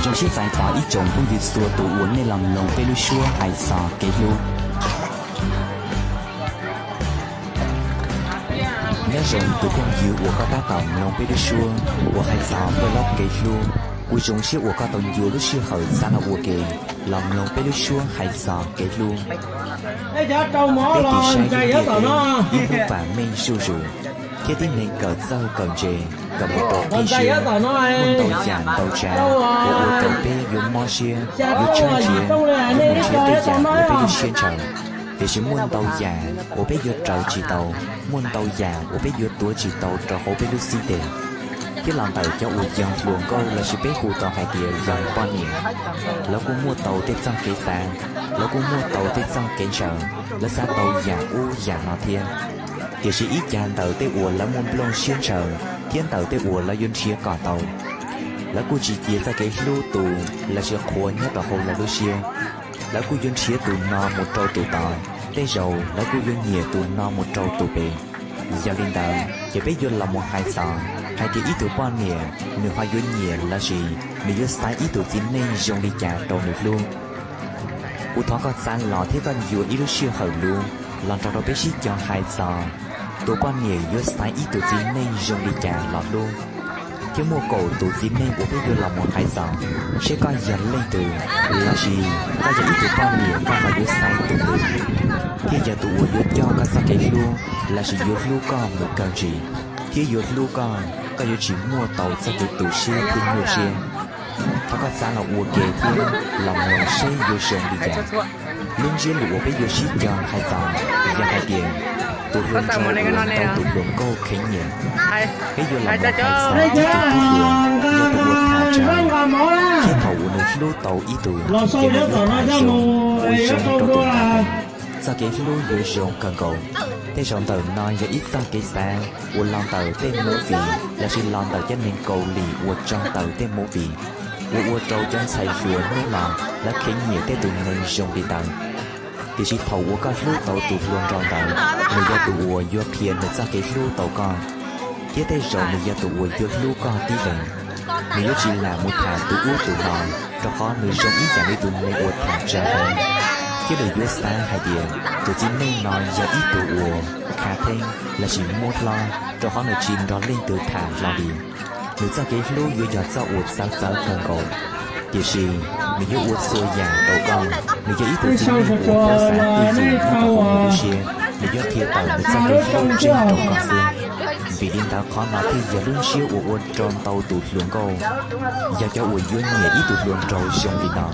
Zoo siab txais tos ib tsoom phooj ywg txhua tus uas nej los mloog peb lub suab hais txog kev hlub. Nyob zoo tus phooj ywg uas koj tab tom mloog peb lub suab uas hais txog peb lub kev hlub, kuv zoo siab uas koj tau ncua lub sij hawm xav los ua ke, los mloog peb lub suab hais txog kev hlub. Peb tig saib lub ntiaj teb, ib lub vam meej zuj zus, thiab tib neeg kawm txawj kawm ntse, kawm mus rau qib siab. Muaj ntau yam ntau tsav uas ua rau peb yuav mob siab, yuav tshawb nrhiav, yuav mus nrhiav tej yam uas peb lub siab ntshaw. Tiam sis muaj ntau yam uas peb yuav raws tsis tau, muaj ntau yam uas peb yuav tuav tsis tau rau hauv peb lub xib teg. Thiab los ntawm cov uas yog hluas nkauj lossis peb hu tau hais tias yog poj niam, lawv kuj muaj tau tej txoj kev xav, lawv kuj muaj tau tej txoj kev ntshaw, lawv xav tau yam ub yam no thiab. Tiam sis ib cas ntawm tej uas lawv muaj nplooj siab ntshaw thiab ntawm tej uas lawv yuav nrhiav kom tau, lawv kuj tsis cia txoj kev hlub tus lossis qhuas nyob rau hauv lawv lub siab. Lawv kuj yuav nrhiav tus no mus rau tus tod, tej zaum lawv kuj yuav nyiam tus no mus rau tus pem. Yog li ntawd ces peb yuav los mus hais txog hais tias ib tug poj niam nws ho yuav nyiam lossis nws yuav xaiv ib tug txiv neej zoo li cas rau nws hlub. Kuv thov koj txav los thiab koj ncua ib lub sij hawm luv los nrog rau peb sib cog hais txog tus poj niam yuav xaiv ib tug txiv neej zoo li cas los hlub. Thiab muaj kaum tus txiv neej uas peb yuav los mus hais txog, seb koj yog leej twg, lossis koj yog ib tug poj niam koj ho yuav xaiv tus twg, thiab yog tus uas yuav coj koj txoj kev hlub lossis yuav hlub koj mus kawg ntsis, thiab yuav hlub koj, koj yuav tsis muaj tau txoj kev tu siab thiab nyuaj siab. Thov koj txav los ua ke thiab los mloog seb yuav zoo li cas. Lub ntsiab lus uas peb yuav sib cog hais txog yog hais tias tus hluas nraug uas tau tus hluas nkauj kheev nyiam. Peb yuav los mus hais txog ib tug tub hluas yog tus uas tham tsa, thiab thaum uas nws hlub tau ib tug ces nws yuav tham zoo uas zoo rau tus ntawd. Txoj kev hlub yuav zoo kawg nkaus. Tej zaum ntawm no yog ib txoj kev xav uas los ntawm tej movie lossis los ntawm cov neeg Kaus Lim uas tso tawm tej movie, uas ua rau cov ntxhais hluas hnub no lawv kheev nyiam tej tus neeg zoo li ntawd. Tiam sis thaum uas koj hlub tau tus hluas nraug ntawd, nws yog tus uas yuav qhia nws txoj kev hlub tau koj, thiab tej zaum nws yog tus uas yuav hlub koj tib leeg. Nws yuav tsis lam mus tham tus ub tus no, rau qhov nws zoo ib yam li tus neeg uas tham tsa heev, thiab nws yuav xav hais tias tus txiv neej no yog ib tug uas khav theeb lossis muab hlob, rau qhov nws tsis nrog leej twg tham hlo li. Nws txoj kev hlub yuav yog txoj uas txawv txawv kawg nkaus, tiam sis nws yuav ua txhua yam rau koj. Nws yog ib tug txiv neej uas paub xav twj ywm nyob rau hauv nws lub siab, nws yuav qhia tawm nws txoj kev hlub tseeb rau koj xwb. Vim li ntawd qhov no thiaj yog lub ntsiab uas ua rau ntau tus hluas nkauj yog cov uas yuav nyiam ib tug hluas nraug zoo li no,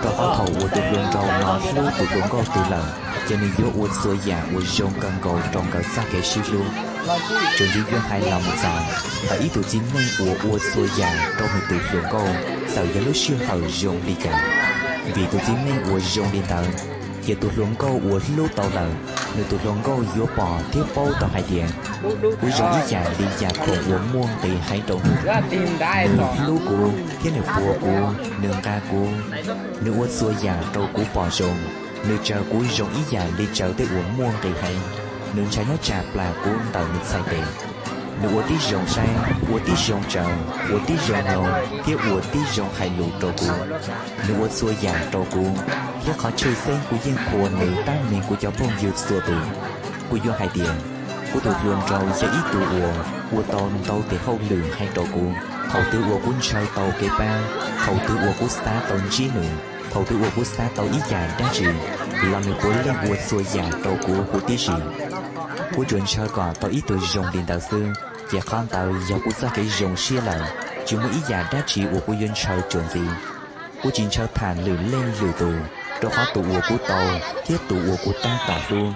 rau qhov thaum uas tus hluas nraug no hlub tus hluas nkauj twg lawm, ces nws yuav ua txhua yam uas zoo kawg nkaus rau nkawd txoj kev sib hlub. Tsuas ntxiv yuav hais los mus txog, thaum ib tug txiv neej uas ua txhua yam rau nws tus hluas nkauj txawm yog lub sij hawm zoo li cas, vim tus txiv neej uas zoo li ntawd, ces tus hluas nkauj uas hlub tau lawm, nws tus hluas nkauj yuav pom thiab paub tau hais tias kuv zoo ib yam li yam khoom uas muaj nqis heev rau nws. Nws hlub kuv thiab nws puas kuv, nws nqa kuv, nws ua txhua yam rau kuv pom zoo. Nws tsaws kuv zoo ib yam li tsaws tej uas muaj nqis heev. Nws ntshai nyob tsam plam kuv ntawm nws txhais tes. Nws ua tib zoo saib, ua tib zoo tsaws, ua tib zoo mloog thiab ua tib zoo hais lus rau kuv. Nws ua txhua yam rau kuv, thiab qhov tshwj xeeb kuv yeej qhuas nws tab meeg kuv cov phooj ywg txhua tus. Kuv yuav hais tias, kuv tus hluas nraug yog ib tug uas ua tau ntau tes hauj lwm heev rau kuv. Thaum twg uas kuv ntshaw tau kev pab, thaum twg uas kuv xav tau ntsib nws, thaum twg uas kuv xav tau ib yam dab tsi, los nws puav leej ua txhua yam rau kuv huv tib si. Kuv tsuas ntshaw kom tau ib tug zoo li ntawd xwb, ces qhov ntawd yog kuv txoj kev zoo siab lawm. Tsis muaj ib yam dab tsi uas kuv yuav ntshaw tsuas ntxiv. Kuv tsis ntshaw tham lwm leej lwm tus, rau qhov tus uas kuv tau thiab tus uas kuv tab tom hlub,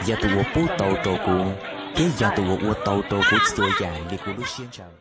yog tus uas pub tau rau kuv, thiab yog tus uas ua tau rau kuv txhua yam li kuv lub siab ntshaw.